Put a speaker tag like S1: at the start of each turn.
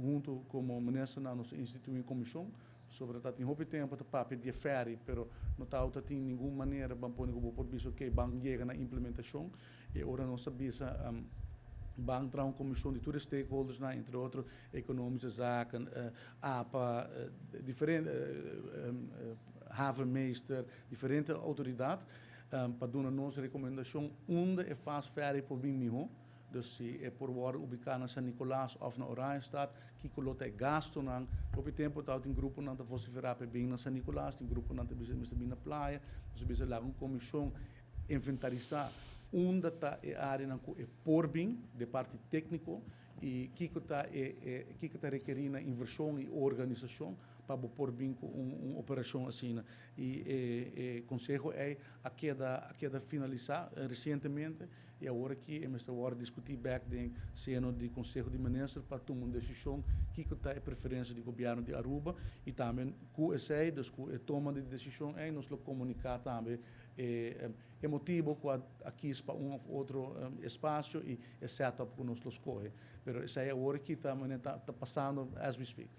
S1: hunto como minister nos a institui un comision sobre ta tin hopi tempo ta papia di ferry, pero no ta tin ningun manera ban pone cu por bisa, ok, ban yega na implementacion. Y ora nos a bisa ban traha un comision di tur stakeholders, na entre otro Economische Zaken, APA, diferente havenmeester, diferente autoridad, pa duna nos recomendacion unda e fast ferry por bin miho. Dus si e por wordo ubica na San Nicolas of na Oranjestad, kico lo ta e gasto nan. Hopi tempo ta tin grupo nan ta vocifera pa bin na San Nicolas, tin grupo nan ta bisa mester bin na Playa. Dus bisa laga un comision inventarisa unda ta e area nan cu e por bin, di parti tecnico, y kico ta requeri na inversion y organisacion pa por bin cu un operacion asina. Y e conseho ey a keda finalisa recientemente y awor aki mester wordo discuti back den seno di Conseho di Minister pa tuma un decision kico ta e preferencia di gobierno di Aruba. Y tambe cu esey, dus cu e toma di decision ey, nos lo comunica tambe e motibo cu a kies pa un of otro espacio y e setup cu nos lo scoge. Pero esey awor aki ta pasando as we speak.